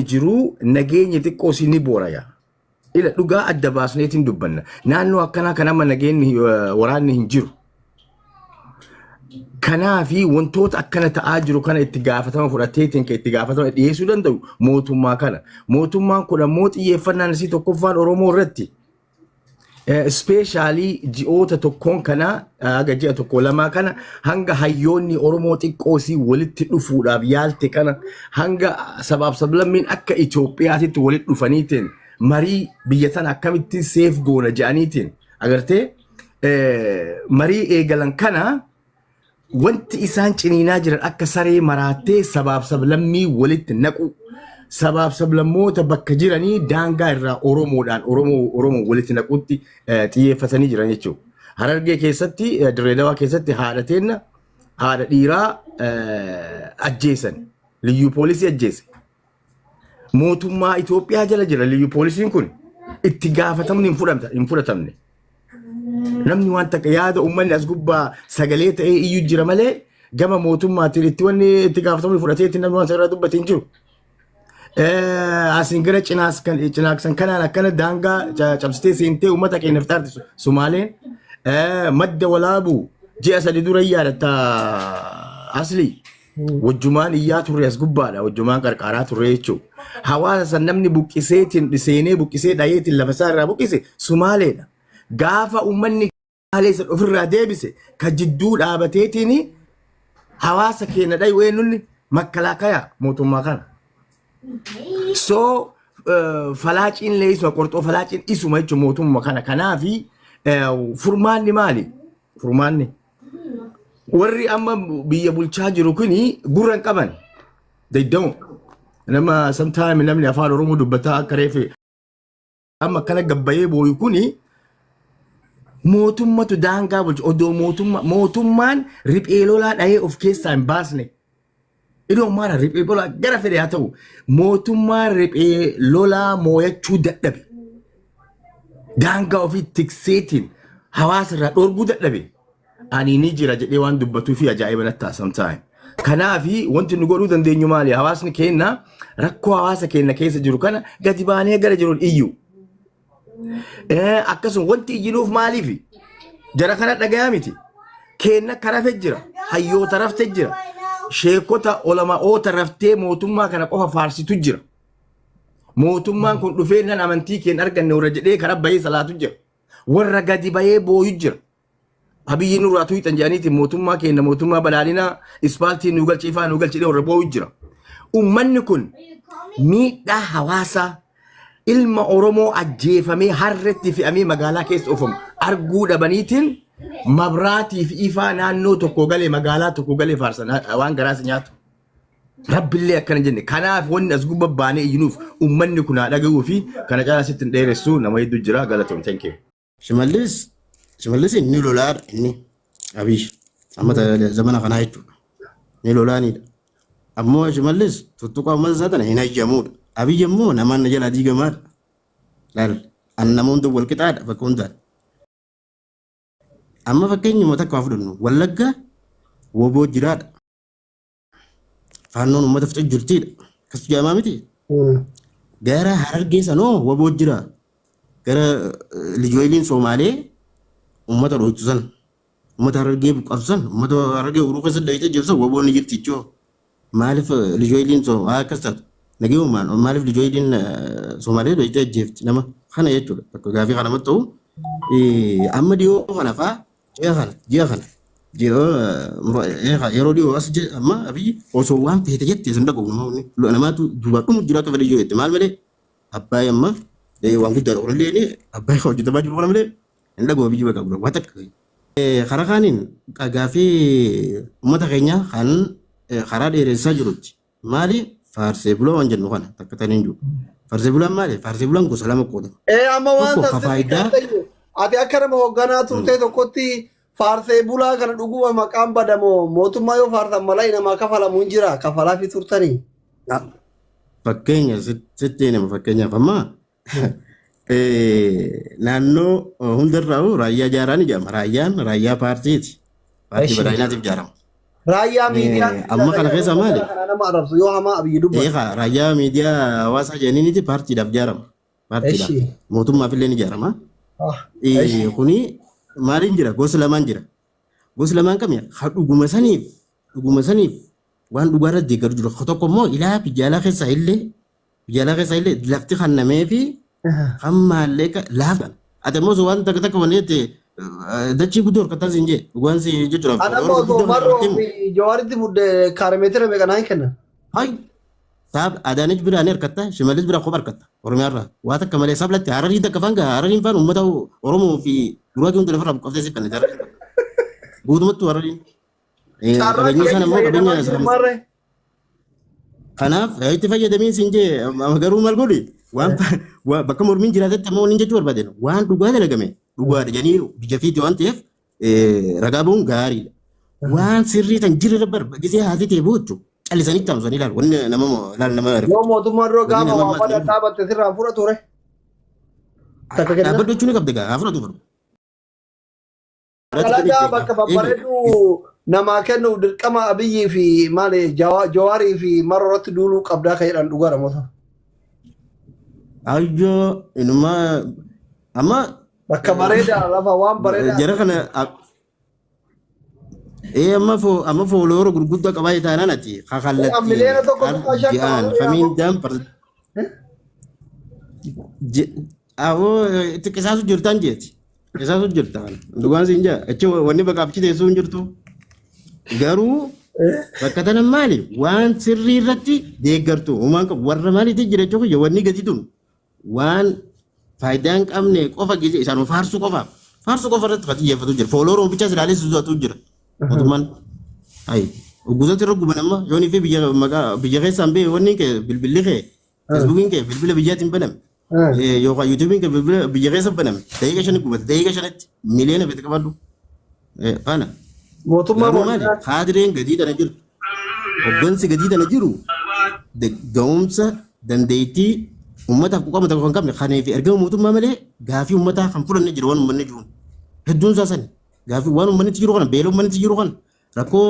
Jiru nageenyi xiqqoo si ni booraya. Ila dhugaa adda baasneetiin dubbanna. Naannoo akkanaa kan amma nageenyi waraanni hin jiru. Kanaafi wantoota akkana ta'aa jiru kana itti gaafatama fudhateetiin kan itti gaafatama dhiyeessuu danda'u mootummaa kana. Mootummaan kun ammoo xiyyeeffannaan isii tokkoffaan Oromoo irratti. Especially ji'oota tokkoon kana, haga ji'a tokko lamaa kana, hanga hayyoonni Oromoo xiqqoo isii walitti dhufuudhaaf yaalte kana, hanga sabaaf sablammiin akka Itoophiyaatitti walitti dhufaniitiin marii biyya tana akkamittiin safe goona jedhaniitiin agartee marii eegalan kana, wanti isaan ciniinaa jiran akka saree maraattee sabaaf sablammii walitti naqu, sabaaf sablammoota bakka jiranii daangaa irraa Oromoodhaan Oromoo Oromoo walitti naquutti xiyyeeffatanii jiran jechuudha. Harargee keessatti, Dirree Dawaa keessatti haadha teenna, haadha dhiiraa ajjeesan. Liyyuu poolisii ajjeese. Mootummaa Itoophiyaa jala jira liyyuu poolisiin kun, itti gaafatamni hin fudhatamne. Namni waan takka yaada uummanni as gubbaa sagalee ta'ee iyyuu jira malee gama mootummaatiin itti wanni itti gaafatamni fudhateetti namni waan irraa dubbate hin jiru. Asiin gara cinaas kan cinaaksan kanaan akkana daangaa cabsitee seentee uummata keenya fixaarti Sumaaleen. Madda Walaabuu ji'a 3 dura yaadatta asli. Wajjumaan iyyaa turre as gubbaadha. Wajjumaan qarqaaraa turre jechuudha. Hawaasa san namni buqqiseetiin seenee buqqisee dhayeetiin lafa isaa irraa buqqise Sumaaleedha. Gaafa uummanni Sumaalee san ofirraa deebise ka jidduu dhaabateetiin hawaasa keenya dhayu eenyunni makkalaakayaa mootummaa kana. So falaaciin illee isuma, qorxoo falaaciin isuma jechuun mootummaa kana. Kanaafi furmaanni maali? Furmaanni warri amma biyya bulchaa jiru kuni gurra hin qaban. They don't. Nama sometime namni afaan Oromoo dubbataa akka reefe amma akkana gabbayee booyu kuni mootummatu daangaa bulchu odoo mootummaan riphee lolaa dhahee of keessaa hin baasne. Idoo maara riphee lolaa gara fedhe haa ta'u, mootummaan riphee lolaa mooyachuu dadhabe. Daangaa ofii tikseetiin hawaasa irraa dhorguu dadhabe. Ani ni jira jedhee waan dubbatuu fi ajaa'iba natti ta'a sometime. Kanaafi wanti nu godhuu dandeenyu maali? Hawaasni keenya rakkoo hawaasa keenya keessa jiru kana gadi baanee gara jiruun iyyu. Akkasuma wanti iyyinuuf maaliifi? Jara kana dhagayaa miti. Keenna akka rafe jira. Hayyoota rafte jira. Sheekota olama'oota raftee mootummaa kana qofa faarsitu jira. Mootummaan kun dhufee nan amantii keenya arganne warra jedhee karaa bahee salaatu jira. Warra gadi bahee booyu jira. Abiyyi nurraa tuyxan jedhaniiti mootummaa keenya, mootummaa badhaadhinaa, ispaaltii nu galchi, ifaa nu galchi jedhee warra booyu jira. Uummanni kun miidhaa hawaasaa ilma Oromoo ajjeefamee harretti fe'amee magaalaa keessa oofamu arguu dhabaniitiin mabraatii fi ifaa naannoo tokko galee, magaalaa tokko galee faarsan waan garaas nyaatu. Rabbillee akkana jenne. Kanaaf wanni as gubbaa baanee iyyinuuf uummanni kun haa dhaga'uu fi kana caalaa sitti hin dheeressu, nama hedduu jira, galatoom, thank you. Shimallis inni lolaadha, inni Abiy amma zamana kanaa jechuudha. Ni lolaanidha. Ammoo Shimallis tuttuqaa uummata isaa tana hin hayyamuudha. Abiy ammoo namaan na jalaa diigamaadha. Laal, an nama hunda wal qixaadha bakka hundaan. Amma fakkeenyuma takka haa fudhannu. Wallagga woboo jiraadha. Faannoon uummata fixu jirtiidha. Akkas jedhamaa miti. Gara Harargee sanoo woboo jira. Gara lijooliin Somaalee uummata dhohitu san, uummata Harargee buqqaasu san, uummata Harargee uruu keessa dhahitee jiru san woboon ni jirti jechuudha. Maaliif lijooliin akkas taatu? Nagayumaan maaliif lijooliin Somaalee dhohitee ajjeefti nama kana jechuudha. Bakka gaafii kana ta'u amma dhiyoo kana fa'aa ji'a kana yeroo dhiyoo as amma Abiyyi osoo waan feete jette isin dhaga'u namoonni namaatu duubaa dhumu jira akka fedhe yoo jette maal malee Abbaay amma waan guddaadha kunillee Abbaay hojjetamaa jiru kana malee hin dhaga'u Abiyyi bakka guddaa waan takka. Karaa kaaniin gaafii uummata keenyaa kan karaa dheeressaa jirutti maali? Faarsee bulaa waan jennu kana takka taniin jiru. Faarsee bulaan maali? Faarsee bulaan gosa lama qoodama. Amma waan Tokko ka san sirrii faayidaa kaastayyu. Ati akka nama hoogganaa turtee tokkotti faarsee bulaa kana dhuguma maqaan badamoo mootummaa yoo faarsan malaa namaa kafalamu hin jira kafalaa fi turtanii. Fakkeenya sitti hima, fakkeenyaaf amma naannoo hundarraa raayyaa ijaaraa ni jedhama. Raayyaan raayyaa paartiiti. Paartii badhaadhinaatiif ijaarama. Raayyaa miidiyaatti Amma kana keessa maali? Kana nama arrabsu yoo hamaa Abiyyi dubbatu. Eegaa, raayyaa miidiyaa hawaasaa jedhaniiniti paartiidhaaf ijaarama. Paartiidhaaf. Eshi. Mootummaaf illee ni ijaarama. Ah, eshi. Kuni maaliin jira? Gosa lamaan jira. Gosa lamaan kami? Ha dhuguma saniif waan dhugaa irratti deeggaru jiru. Tokko immoo ilaa biyya alaa keessaa illee lafti kannamee fi kan maallaqa laafa. Ati immoo osoo waan takka takka wanni jette dachii guddoo harkattaa siin jee dhugaan si jechuudhaaf. Ana immoo osoo Marroo fi Jawaaritti fudde kaaremeetira meeqa naa hin kennan? Hay, saab Adaanech biraa ni harkatta, Shimallis biraa kopha harkatta. Oromiyaarraa waa takka malee sablatti Hararii takka faan gaha. Harariin faan uummata Oromoo fi Guraagee hunda lafarraa buqqaftee si kennite Harariin. Guutummattuu Harariin. Carraa Qabeenya isaan ammoo fayyadamaa qabeenya jiru marree. Kanaaf itti fayyadamee siin jee, garuu maal godhi, waan bakka mormiin jiraatetti ammoo wanni jechuu barbaaden, waan dhugaa dalagame dhugaadha jedhanii biyya fiiti waan ta'eef ragaa ba'uun gaariidha. Waan sirrii tan jirre bar gisee haati ta'e boochu callisanii taamsanii ilaalu, wanni nama ilaal nama Yoo mootummaan dura wanni gaafa nama waa badan dhaabatte sirraa fudhatu ture. Takka kenna. Dhaabbadhu jechuu ni qabdi gaa, haa fudhatu fudhu. Dalagaa bakka babbareedu namaa kennuuf dirqama Abiyyii fi maali Jawaarii fi Maroo irratti duuluu qabdaa kan jedhan dhugaadha moota. Ayyoo, inuma amma Bakka bareedaa, lafa waan bareedaa. Jara kana ee amma follower gurguddaa qabaa taanaan ati kakallatti 1.5 qaba. Ji'aan kamiin daan awoo itti qisaasu jirtaan jeeti, qisaasu jirtaan, dhugaan siin jaa, achi wanni bakka achi teessuu hin jirtu. Garuu bakka tana maali, waan sirrii irratti deeggartu uumaan qabu warra maaliitti jira jechuun, wanni gadi tun waan faayidaa hin qabne qofa gisee isaan faarsuu qofaaf faarsuu qofa irratti kan xiyyeeffatu jira. Follower bichaa silaalee suusaatu jira mootummaan. Ayi, gusatti irra guban amma yoonii fi biyya maqaa biyya keessaan bee wanni kee, bilbilli kee, Facebookiin kee bilbila biyyaatiin baname yookaan YouTubeiin kee bilbila biyya keessa baname, daqiiqa 5 gubate, daqiiqa 5tti miliyoona bite qabadhu kana. Mootummaa Garuu maali, kaadireen gadii tana jiru, hoggansi gadii tana jiru ga'umsa dandeettii uummataaf quuqama tokko kan qabne kanee fi ergama mootummaa malee gaafii uummataa kan fudhanne jiru, waan uummanni jiru hedduun isaa sani gaafii waan uummanni jiru kana, beela uummanni jiru kana, rakkoo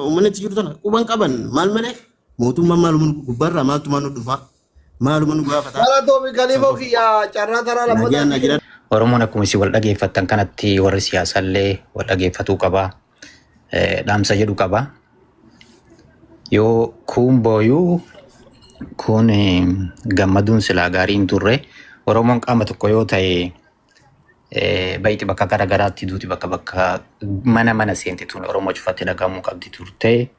uummanni jiru tana quban qaban maal malee mootummaan maaluma gubbaarraa maaltu maal nu dhufaa, maaluma nu gaafataa. Galatoomi Kaliifoo kiyya, carraa taraa Nagaan lammataa. na jira. Oromoon akkuma isin wal dhageeffattan kanatti warri siyaasaallee wal dhageeffatuu qaba. Dhaamsa jedhu qaba. Yoo kuun booyuu kun gammaduun silaa gaarii hin turre. Oromoon qaama tokko yoo ta'e, bayti bakka garaagaraatti duuti bakka bakka mana mana seente tun Oromoo cufatti dhagahamuu qabdi turte.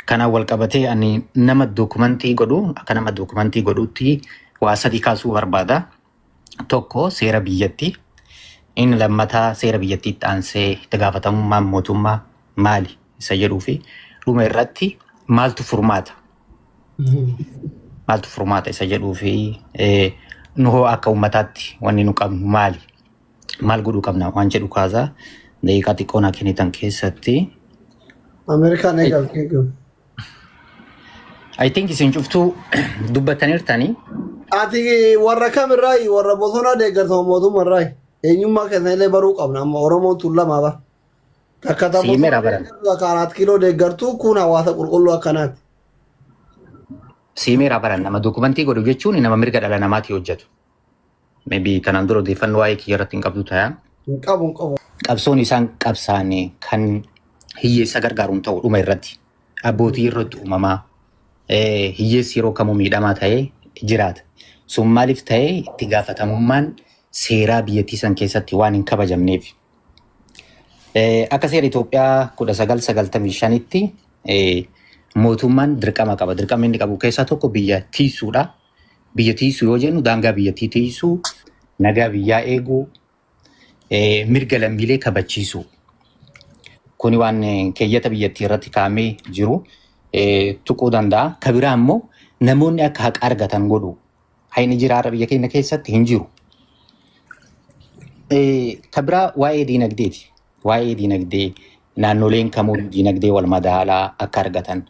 Kanaan wal qabatee ani nama dookumentii godhu, akka nama dookumentii godhutti waa sadii kaasuu barbaada. Tokko seera biyyattii. Inni lammataa seera biyyattiitti aansee itti gaafatamummaan mootummaa maali isa jedhuu fi dhuma irratti maaltu furmaata? Maaltu furmaata isa jedhuu fi nu hoo akka uummataatti wanni nu qabnu maali? Maal godhuu qabna waan jedhu kaasaa daqiiqaa xiqqoo naa kennitan keessatti. Ameerikaan eegalte. I think isin cuftuu dubbattaniirtanii. Ati warra kamirraayi? Warra bosonaa deeggartama mootummaarraayi? Eenyummaa keessan illee baruu qabna. Amma Oromoon tun lama bara. Takka ta Siimeera bosonaa baran. deeggartu, takka 4 kiiloo deeggartu, kun hawaasa qulqulluu akkanaati. Siimeera baran, nama dookumentii godhu jechuun nama mirga dhala namaatii hojjetu. Maybe kanaan dura odeeffannoo waa'ee kiyya irratti hin qabdu ta'a. Hin qabu, hin qabu. Qabsoon isaan qabsaan kan hiyyeessa gargaaruun ta'u dhuma irratti abbootii irratti uumamaa hiyyeessi yeroo kamuu miidhamaa ta'ee jiraata. Sun maaliif ta'ee, itti gaafatamummaan seeraa biyyattii san keessatti waan hin kabajamneef. Akka seera Itoophiyaa 1995tti mootummaan dirqama qaba. Dirqamni inni qabu keessaa tokko biyya tiisuudha. Biyya tiisuu yoo jennu daangaa biyyattii tiisuu, nagaa biyyaa eeguu, mirga lammiilee kabachiisuu. Kuni waan keeyyata biyyattii irratti kaa'amee jiru tuquu danda'a. Ka biraa immoo namoonni akka haqa argatan godhu. Hayni jiraarra biyya keenya keessatti hin jiru. Ka biraa waa'ee diinagdeeti. Waa'ee diinagdee naannoleen kamuu diinagdee wal madaalaa akka argatan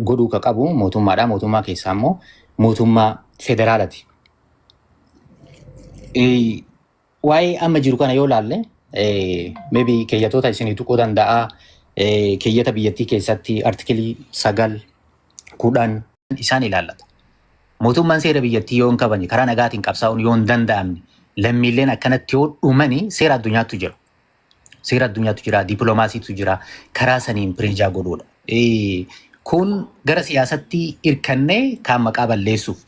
godhuu ka qabu mootummaadha. Mootummaa keessaa immoo mootummaa federaalaati. Waa'ee amma jiru kana yoo ilaalle, maybe keeyyatoota isinii tuquu danda'a. Keeyyata biyyattii keessatti artikilii 9, 10 isaan ilaallata. Mootummaan seera biyyattii yoo hin kabajne, karaa nagaatiin qabsaa'uun yoo hin danda'amne, lammiileen akkanatti yoo dhumani, seera addunyaatu jira. Seera addunyaatu jira, dippiloomaasiitu jira, karaa saniin pressure godhuudha. Kun gara siyaasatti hirkannee kaan maqaa balleessuuf,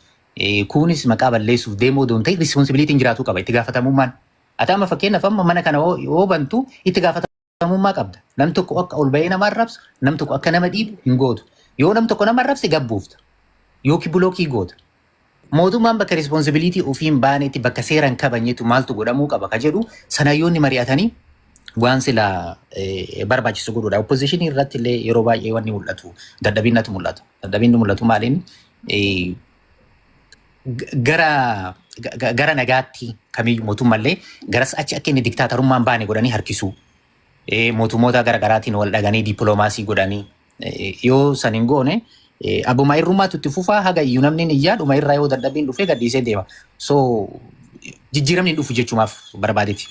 kunis maqaa balleessuuf deemuu odoo hin ta'in, responsibilityn jiraatu qaba, itti gaafatamummaan. Ati amma fakkeenyaaf amma mana kana yoo bantu itti gaafatamummaa qabda. Nam tokko akka ol bahee nama arrabsu, nam tokko akka nama dhiibu hin gootu. Yoo nam tokko nama arrabse gabbuufta. Yookiin block goota. Mootummaan bakka responsibility ofii hin baanetti, bakka seera hin kabajnetu maaltu godhamuu qaba ka jedhu sanayyoonni mari'atanii waan sila barbaachisu godhuudha. Opposition irratti illee yeroo baay'ee wanni mul'atu dadhabinatu mul'ata. Dadhabinni mul'atu maaliin gara nagaatti kamiyyuu mootummaallee garas achi akka inni diktaatarummaan baane godhanii harkisuu. Mootummoota gara garaatiin wal dhaganii dippiloomaasii godhanii yoo san hin goone abbuma irrummaatu itti fufaa, haga iyyuu namni iyyaa dhuma irraa yoo dadhabbiin dhufee gadhiisee deema. So jijjiiramni hin dhufu jechumaaf barbaadeeti.